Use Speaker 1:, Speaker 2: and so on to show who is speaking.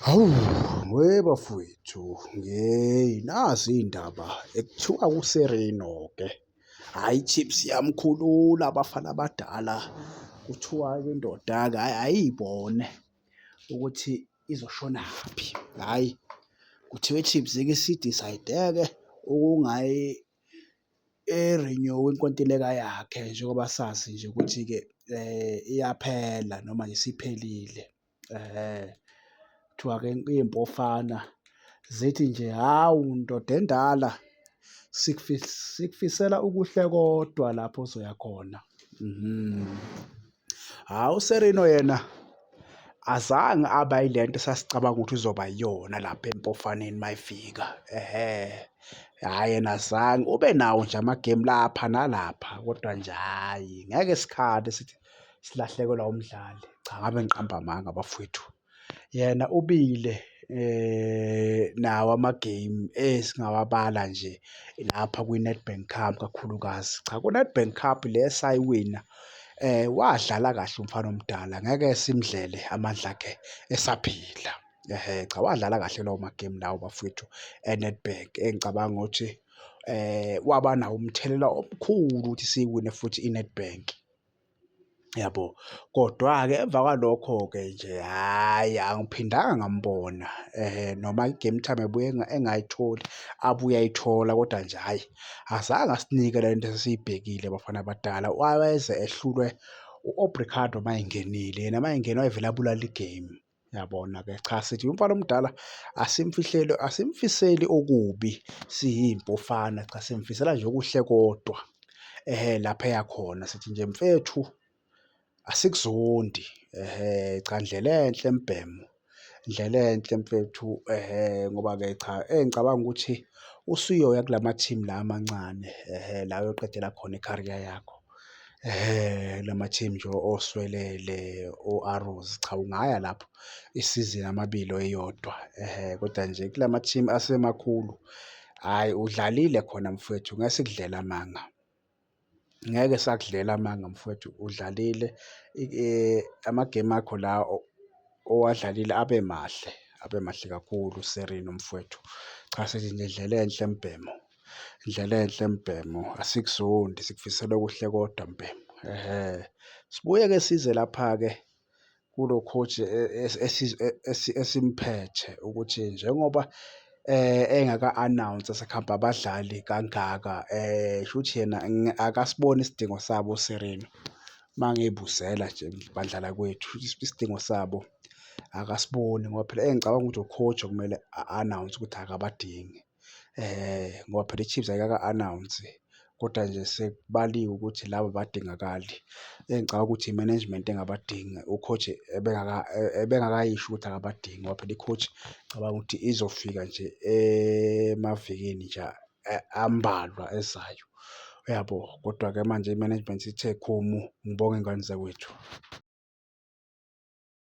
Speaker 1: Hawu, we bafowethu, ngeyi nazi iy'ndaba ekuthiwa kuSerino-ke, hhayi i-Chiefs iyamkhulula abafana abadala. Kuthiwa-ke indoda-ke hhayi ayiyibone ukuthi izoshonaphi, hhayi kuthiwa i-Chiefs-ke isi-decide-ke ukungayi-renew-i inkontileka yakhe njengoba sazi nje ukuthi-ke iyaphela noma isiphelile. Kuthiwa-ke iy'mpofana zithi nje, hhawu ndoda endala sikufisela okuhle kodwa lapho ozoya khona. Hhawu uSerino yena azange aba yile nto esasicabanga ukuthi uzoba yiyona lapha eMpofaneni uma efika, ehhe. Hhayi yena azange, ube nawo nje amagemu lapha nalapha kodwa nje hhayi ngeke sikhale sithi silahlekelwa umdlali. Cha, ngabe ngiqamba amanga bafowethu. Yena ubile nawo ama-game esingawabala nje lapha kwi-Nedbank Cup kakhulukazi. Cha, ku-Nedbank Cup le esayiwina wadlala kahle umfana omdala ngeke simdlele amandla akhe esaphila. Ehhe, cha wadlala kahle lawo magemu lawo bafowethu e-Nedbank engicabanga ukuthi waba nawo umthelela omkhulu ukuthi siyiwine futhi i-Nedbank. Yabo? Kodwa-ke emva kwalokho-ke nje hhayi angiphindanga ngambona noma i-game time ebuye engayitholi abuye ayithola kodwa nje hhayi azange asinike le nto esasiyibhekile bafana abadala. Wayeze ehlulwe u-Aubrey Cardo uma engenile, yena uma engena wayevele abulale igemu. Uyabona-ke cha sithi umfana omdala asimfihleli asimfiseli okubi siyimpofana cha simfisela nje okuhle kodwa ehhe lapha eya khona sithi nje mfethu asikuzondi ehhe cha ndlela enhle mbhemu ndlela enhle mfethu ehhe ngoba-ke cha engicabanga ukuthi usuyoya kulama team la amancane ehhe la uyoqedela khona i-career yakho. Lama-team nje oswelele o-Arrows, cha ungaya lapho isizini amabili or eyodwa kodwa nje kulama-team asemakhulu, hhayi udlalile khona mfowethu ngeke sikudlele amanga. Ngeke sakudlela amanga mfowethu udlalile amagemu akho la owadlalile abe mahle, abe mahle kakhulu Serino mfowethu. Cha sithi nje ndlela enhle mbhemu. Ndlela enhle mbhemu, asikuzondi sikufisela okuhle kodwa mbhemu. Ehhe. Sibuye-ke size lapha-ke kulo coach esimphethe ukuthi njengoba engaka-announce sekuhamba abadlali kangaka shuthi yena akasiboni isidingo sabo uSirino. Uma ngiy'buzela nje bandla lakwethu shuthi isidingo sabo akasiboni ngoba phela engicabanga ukuthi u-coach okumele a-announce ukuthi akabadingi. Ngoba phela i-Chiefs ayikaka-announce-i kodwa nje sekubaliwe ukuthi laba abadingakali. Engicabanga ukuthi i-management engabadingi, u-coach ebengakayisho ukuthi akabadingi ngoba phela i-coach ngicabanga ukuthi izofika nje emavikini nje ambalwa ezayo, uyabo. Kodwa-ke manje i-management ithe khumu, ngibonge ngane zakwethu.